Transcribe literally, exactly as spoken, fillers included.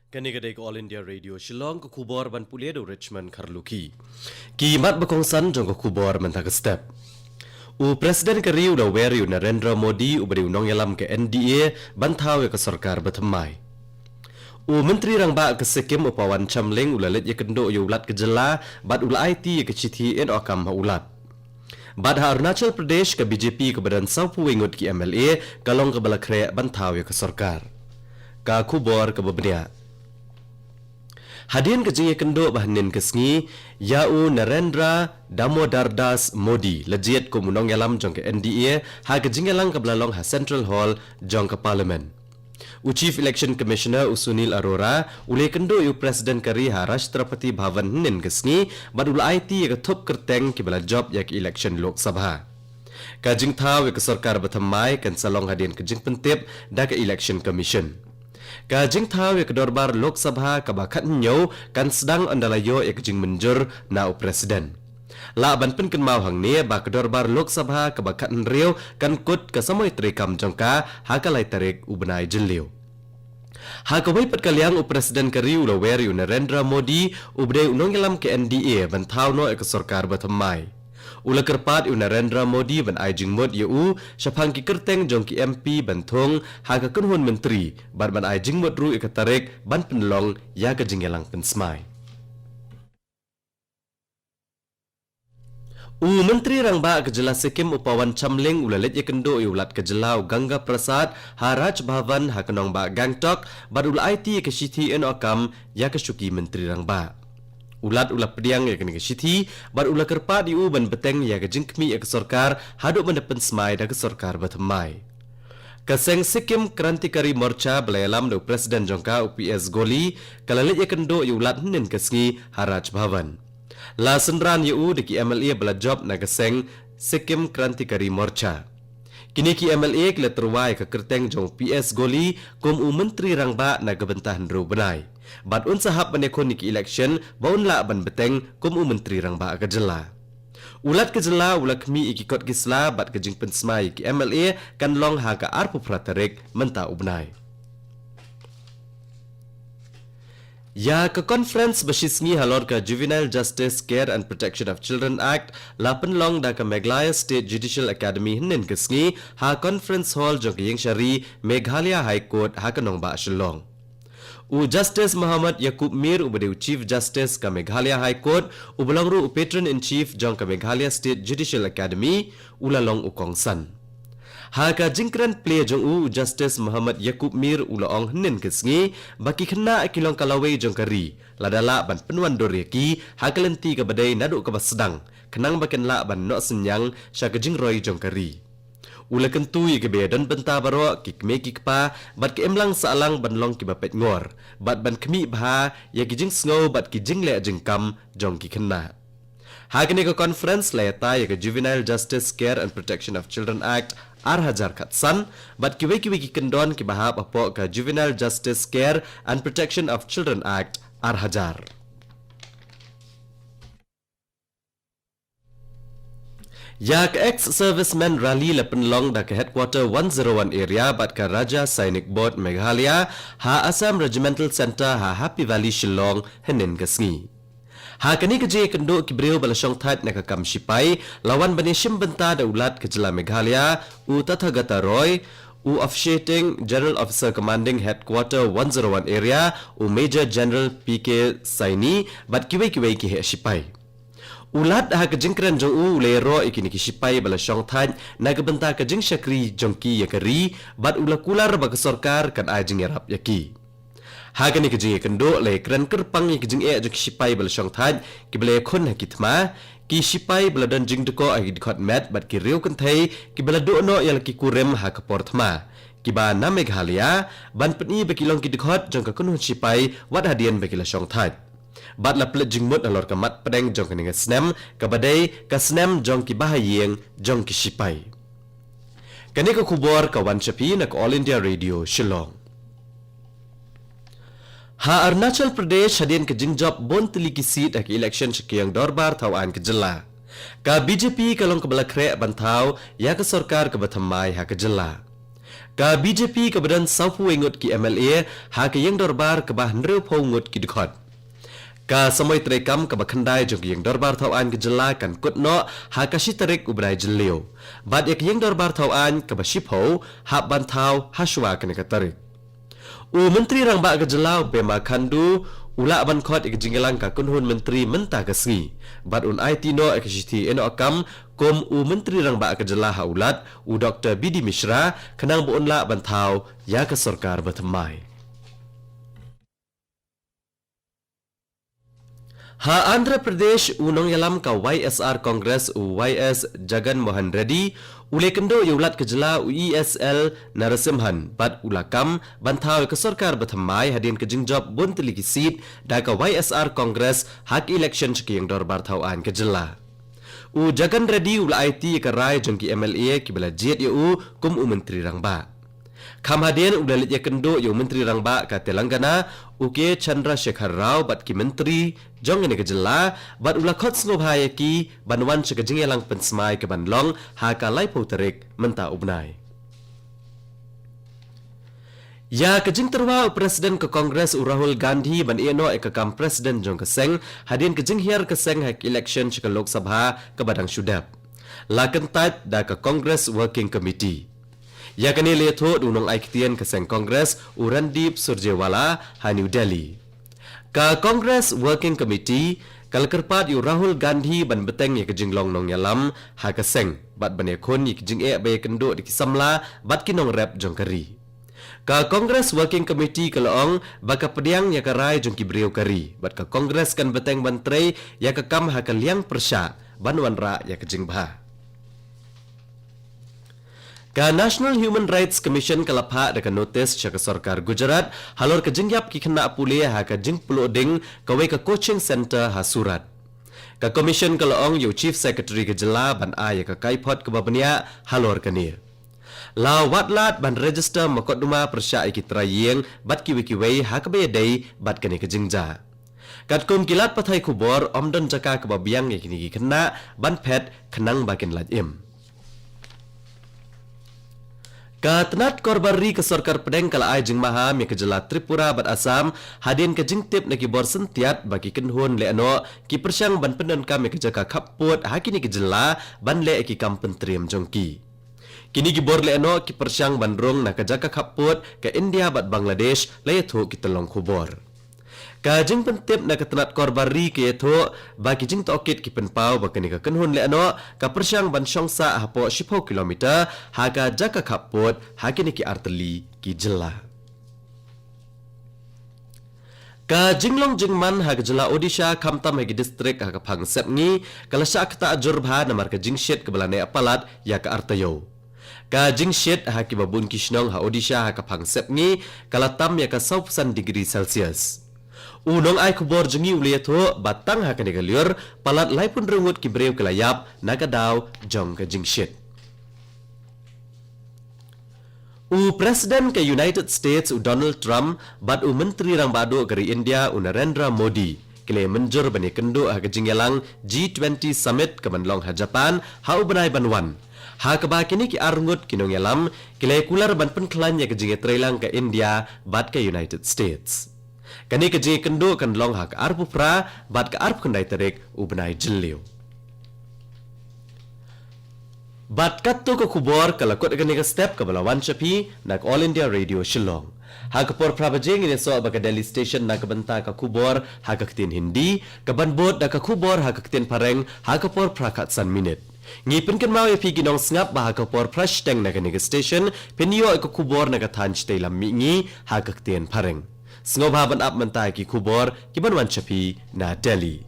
Kane ka dei ka All India Radio Shillong, ka khubor ban pule da u Richmond Kharlukhi. Ki mat ba kongsan jong ka khubor mynta ka step. U President ka ri u la wer ïa u Narendra Modi uba dei u nongïalam ka N D A ban thaw ïa ka sorkar bathymmai. U Myntri Rangbah ka Sikkim u Pawan Chamling u la leit ïakynduh ïa u Lat ka jylla bad u la aiti ïa ka shithi in okam ha u Lat. Bad ha Arunachal Pradesh ka B J P kaba don sawphew wei ngut ki M L A ka long kaba la khreh ban thaw ïa ka sorkar. Ka khubor kaba bniah. Hadien ka jingïakynduh ba hynnin ka sngi ïa u Narendra Damodar Das Modi la jied kum u nongïalam jong ka N D A ha ka jingïalang kaba la long ha Central Hall jong ka Parliament. U Chief Election Commissioner u Sunil Arora u la ïakynduh ïa u President ka ri ha Rashtrapati Bhavan hynnin ka sngi bad u la aiti ïa ka thup kyrteng kiba la jop ïa ka election Lok Sabha. Ka jingthaw ïa ka sorkar bathymmai kan sa long hadien ka jingpyntip da ka Election Commission. Ka jingthaw ïa ka dorbar Lok Sabha kaba khathynñiew kan sdang ynda la ïoh ïa ka jingmynjur na u President. Lah ban pynkynmaw hangne ba ka dorbar Lok Sabha kaba khathynriew kan kut ka samoi treikam jong ka ha ka lai tarik u bnai Jylliew. Ha kawei pat ka liang u President ka ri u la wer ïa u Narendra Modi uba dei u nongïalam ka N D A ban thaw noh ïa ka sorkar bathymmai. U la kyrpad ïa u Narendra Modi ban ai jingmut ïa u shaphang ki kyrteng jong ki M P ban thung ha ka kynhun myntri bad ban ai jingmut ruh ïa ka tarik ban pynlong ïa ka jingïalang pynsmai. U Myntri Rangbah ka jylla Sikkim u Pawan Chamling u la leit ïakynduh ïa u Lat ka jylla u Ganga Prasad ha Raj Bhavan ha ka nongbah Gangtok bad u la aiti ïa ka shithi in okam ïa ka shuki Myntri Rangbah. U Lat u la pdiang ïa kane ka shithi bad u la kyrpad ïa u ban bteng ïa ka jingkhmih ïa ka sorkar haduh ban da pynsmai da ka sorkar bathymmai. Ka seng Sikkim Krantikari Morcha ba la ïalam da u President jong ka u P S Goli ka la leit ïakynduh ïa u Lat hynnin ka sngi ha Raj Bhavan. La synran ïa u da ki M L A ba la jop na ka seng Sikkim Krantikari Morcha. Kine ki M L A ki la tyrwa ïa ka kyrteng jong u P S Goli kum u Myntri Rangbah na ka bynta hynriew bnai. Bad un sa hap ban ïakhun ïa ki election ba un lah ban bteng kum u Myntri Rangbah ka jylla. U Lat ka jylla u la khmih ïa ki kot ki sla bad ka jingpynsmai ïa ki M L A kan long ha ka arphew phra tarik mynta u bnai. Ïa ka conference ba shi sngi halor ka Juvenile Justice Care and Protection of Children Act la pynlong da ka Meghalaya State Judicial Academy hynnin ka sngi ha Conference Hall jong ka Ïingshari Meghalaya High Court ha ka nongbah Shillong. U Justice Muhammad Yakub Mir uba dei u Chief Justice ka Meghalaya High Court uba long ruh u Patron in Chief jong ka Meghalaya State Judicial Academy u la long u kongsan. Ha ka jingkren plie jong u, u Justice Muhammad Yakub Mir u la ong hynnin ka sngi ba ki khynnah ki long ka lawei jong ka ri, lada lah ban pynwandur ïa ki ha ka lynti kaba dei naduh kaba sdang khnang ba kin lah ban noh synñiang sha ka jingroi jong ka ri. U la kyntu ïa kiba ïadon bynta baroh, ki kmie ki kpa bad ki imlang sahlang ban long kiba peitngor bad ban khmih bha ïa ki jingsngew bad ki jingleh jingkam jong ki khynnah. Ha kane ka conference la ïatai ïa ka Juvenile Justice Care and Protection of Children Act ar hajar khatsan bad kiwei kiwei ki kyndon kiba hap hapoh ka Juvenile Justice Care and Protection of Children Act ar hajar. Ïa ka ex-servicemen rally la pynlong da ka headquarter one zero one area bad ka Raja Sainik Board Meghalaya ha Assam Regimental Centre ha Happy Valley Shillong hynnin ka sngi. Ha kane ka jingïakynduh ki briew ba la shongthait na ka kam shipai la wan ban ïashim bynta da u Lat ka jylla Meghalaya u Tathagata Roy, u Officiating General Officer Commanding Headquarter one zero one Area u Major General P K Saini bad kiwei kiwei ki heh shipai. U Lat ha ka jingkren jong u u la ïaroh ïa kine ki shipai ba la shongthait na ka bynta ka jingshakri jong ki ïa ka ri bad u la kular ba ka sorkar kan ai jingïarap ïa ki. Ha kane ka jingïakynduh la ïakren kyrpang ïa ka jingeh jong ki shipai ba la shongthait kiba la ïakhun ha ki thma, ki shipai ba la don jingdkoh ha ki dkhot met bad ki riew kynthei kiba la duh noh ïa la ki kurim ha ka por thma, kiba na Meghalaya ban pyni ba ki long ki dkhot jong ka kynhun shipai wat hadien ba ki la shongthait. Bad la pynleit jingmut halor ka mat pdeng jong kane ka snem kaba dei ka snem jong ki bahaïing jong ki shipai. Kane ka khubor ka wan sha phi na ka All India Radio Shillong. Ha Arunachal Pradesh hadien ka jingjop bun tylli ki seat ha ka election sha ka ïing dorbar thaw aiñ ka jylla, ka B J P ka long kaba la khreh ban thaw ïa ka sorkar kaba thymmai ha ka jylla. Ka B J P kaba don sawphew wei ngut ki M L A ha ka ïing dorbar kaba hynriewphew ngut ki dkhot. Ka samoi treikam kaba khyndai jong ka ïing dorbar thaw aiñ ka jylla kan kut noh ha ka shi tarik u bnai Jylliew. Bad ïa ka ïing dorbar thaw aiñ kaba shiphew hap ban thaw ha shuwa kane ka tarik. U Myntri Rangbah ka jylla u Pema Khandu u lah ban khot ïa ka jingïalang ka kynhun myntri mynta ka sngi. Bad un aiti noh ïa ka shithi ïehnoh kam kum u Myntri Rangbah ka jylla ha u Lat, u Doktor B D Mishra, khnang ba un lah ban thaw ïa ka sorkar bathymmai. Ha Andhra Pradesh, u nongïalam ka Y S R Congress, u Y S Jagan Mohan Reddy, u la ïakynduh ïa u Lat ka jylla, u E S L Narasimhan, bad u la kam ban thaw ïa ka sorkar bathymmai hadien ka jingjop bun tylli ki seat da ka Y S R Congress ha ka election sha ka ïing dorbar thaw aiñ ka jylla. U Jagan Reddy u la aiti ïa ka rai jong ki M L A kiba la jied ïa u kum u Myntri Rangbah. Kham hadien u la leit ïakynduh ïa u Myntri Rangbah ka Telangana, u K Chandrasekhar Rao, bad ki myntri jong kane ka jylla, bad u la khot sngewbha ïa ki ban wan sha ka jingïalang pynsmai kaban long ha ka laiphew tarik mynta u bnai. Ïa ka jingtyrwa u President ka Congress u Rahul Gandhi ban ïehnoh ïa ka kam President jong ka seng hadien ka jinghiar ka seng ha ka election sha ka Lok Sabha kaba dang shu dep, la kyntait da ka Congress Working Committee. Ïa kane la ïathuh da u nongai ktien ka seng Congress u Randeep Surjewala ha New Delhi. Ka Congress Working Committee ka la kyrpad ïa u Rahul Gandhi ban bteng ïa ka jinglong nongïalam ha ka seng bad ban ïakhun ïa ka jingeh ba ïakynduh da ki samla bad ki nongrep jong ka ri. Ka Congress Working Committee ka la ong ba ka pdiang ïa ka rai jong ki briew ka ri bad ka Congress kan bteng ban trei ïa ka kam ha ka liang pyrshah ban wanrah ïa ka jingbha. Ka National Human Rights Commission ka la phah da ka notice sha ka sorkar Gujarat halor ka jingïap ki khynnah pule ha ka jingpluh ding kawei ka coaching centre ha Surat. Ka Commission ka la ong ïa u Chief Secretary ka jylla ban ai ïa ka kaiphod kaba bniah halor kane. La wad lad ban register mukotduma pyrshah ïa ki trai ïing bad kiwei kiwei ha kaba ïadei bad kane ka jingjia. Katkum ki lad pathai khubor, ym don jaka kaba biang ïa kine ki khynnah ban phet khnang ba kin lait im. Ka tnat korbar ri ka sorkar pdeng ka la ai jingmaham ïa ka jylla Tripura bad Assam hadien ka jingtip na ki bor syntiat ba ki kynhun lehnoh ki pyrshang ban pyndonkam ïa ka jaka khappud ha kine ki jylla ban leh ïa ki kam pyntriem jong ki. Kine ki bor lehnoh ki pyrshang ban rung na ka jaka khappud ka India bad Bangladesh, la ïathuh ki tyllong khubor. Ka jingpyntip na ka tnat korbar ri ka ïathuh ba ki jingtohkit ki pynpaw ba kane ka kynhun lehnoh ka pyrshang ban shong sah hapoh shiphew kilometer ha ka jaka khappud ha kine ki artylli ki jylla. Ka jinglong jingman ha ka jylla Odisha khamtam ha ki distrik ha ka phang sepngi ka la shah ktah jur bha namar ka jingshit kaba la neh palat ïa ka ar taïew. Ka jingshit ha kiba bun ki shnong ha Odisha ha ka phang sepngi ka la tam ïa ka sawphew san degree Celsius. U nongai khubor jong ngi u la ïathuh ba tang ha kane ka lyiur palat laiphew hynriew ngut ki briew ki la ïap na ka daw jong ka jingshit. U President ka United States u Donald Trump bad u Myntri Rangbah Duh ka ri India u Narendra Modi ki la mynjur ban ïakynduh ha ka jingïalang G twenty Summit kaban long ha Japan ha u bnai ban wan, ha kaba kine ki arngut ki nongïalam ki la ïakular ban pynkhlaiñ ïa ka jingïatreilang ka India bad ka United States. Kane ka jingïakynduh kan long ha ka arphew phra bad ka arphew khyndai tarik u bnai Jylliew. Bad katto ka khubor ka la kut ha kane ka step kaba la wan sha phi na ka All India Radio Shillong. Ha ka por phra baje ngin ïasoh bad ka Delhi Station na ka bynta ka khubor ha ka ktien Hindi, kaban bud da ka khubor ha ka ktien Phareng ha ka por phra khatsan minit. Ngi pynkynmaw ïa phi ki nongsngap ba ha ka por phra shiteng na kane ka station phin ïoh ïa ka khubor na ka thaiñ shatei lam mihngi ha ka ktien Phareng. Sngewbha ban ap mynta ïa ki khubor kiban wan sha phi na Delhi.